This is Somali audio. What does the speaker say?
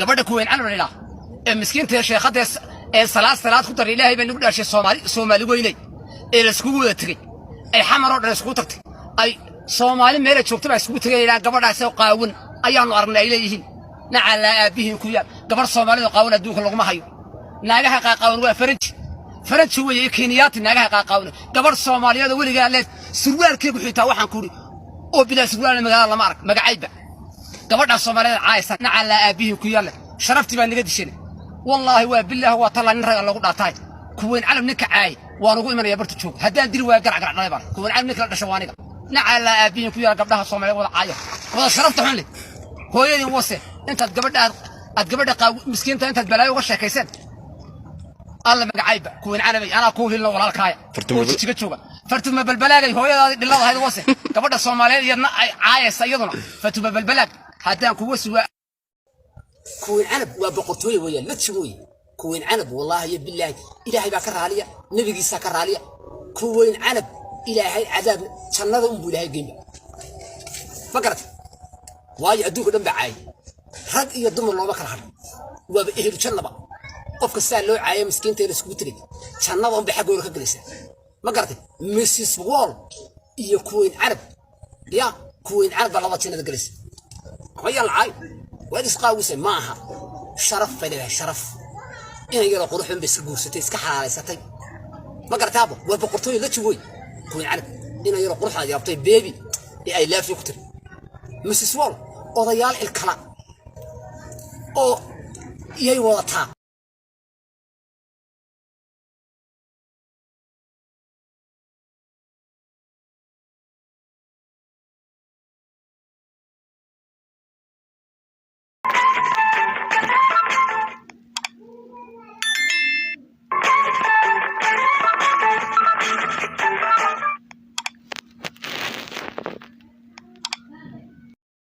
Gabadha Kuweyn Canab la idhaa ee miskiinta ee sheekhadda ee salaad ku daray, Ilaahay baa nagu dhaashay, Soomaali, Soomaali weynay ee la iskugu wada tegey, ay Xamar oo dhan iskugu tagtay, ay Soomaali meela joogta baa iskugu tegay, ilaa gabadhaas oo qaawan ayaanu aragnay ay leeyihiin. Nacalaa aabbihiin ku yaal, gabarh Soomaalida qaawan adduunka laguma hayo. Naagaha qaaqaawan waa Faranji, Faranji weeye iyo Kenyaati naagaha qaaqaawan. Gabarh Soomaaliyeed oo weligaa leed surwaalkeegu xitaa, waxaan ku idhi, oo bilaa surwaal magaalada lama arag. Magacayba gabadhaa Soomaaliyeed caaysa. Nacalaa aabbihiin ku yaal, sharaftii baa naga dishana. Wallaahi waa bilaahi waa tallaa, nin raga loogu dhaataay. Kuweyn Calab ninka caay waan ugu imanaya barta jooga. Haddaan dili waaya, garac garac dhalay baan. Kuweyn Calab ninka la dhasha waa aniga. Nacalaa aabbihiin ku yaal, gabdhaha Soomaaliyeed wada caaya, wada sharafta xun leh, hooyadin wase. Intaad gabadha aad gabadha qaaw miskiinta intaad balaayo uga sheekayseen, alla magacayba. Kuweyn Canabay, anaa kuu hilno walaalkaaya oo Jijiga jooga. Fartuma Balbalaagay, hooyadaadii dhillada ahayd wase. Gabadha Soomaaliyeed iyadna ay caayaysa iyaduna, Fatuma Balbalaag, haddaan kuwa sugaa. Kuweyn Canab waa boqortooye weeyaan, la jigooye Kuweyn Canab. Wallaahi iyo bilaahi, Ilaahay baa ka raaliya, nebigiisaa ka raaliya. Kuweyn Canab Ilaahay cadaab jannada unbuu Ilaahay geynba, ma garatay? Waayo, adduunka dhan baa caayay, rag iyo dumar looma kala hadho, waaba ehlu jannaba. Qofka saa loo caaya, miskiinta la iskugu tegay, jannada unbay xaggooda ka gelaysaa, ma garatay? Mrs Wall iyo Kuweyn Canab, ya Kuweyn Canab baa labada jannada gelaysa. Waxba yaan la caayo, waad isqaawisay. Ma aha, sharaf bay leedahay, sharaf. Inay yaroo quruxun bay iska guursatay, iska xalaalaysatay, ma garataabo? Waa boqortooyo la jigooy Kuweyn Canab. Inay yaroo quruxdaad yaabtay, "Baby" ee "I love you" ku tiri. Mrs Wall odayaal ilkala oo iyay wadataa.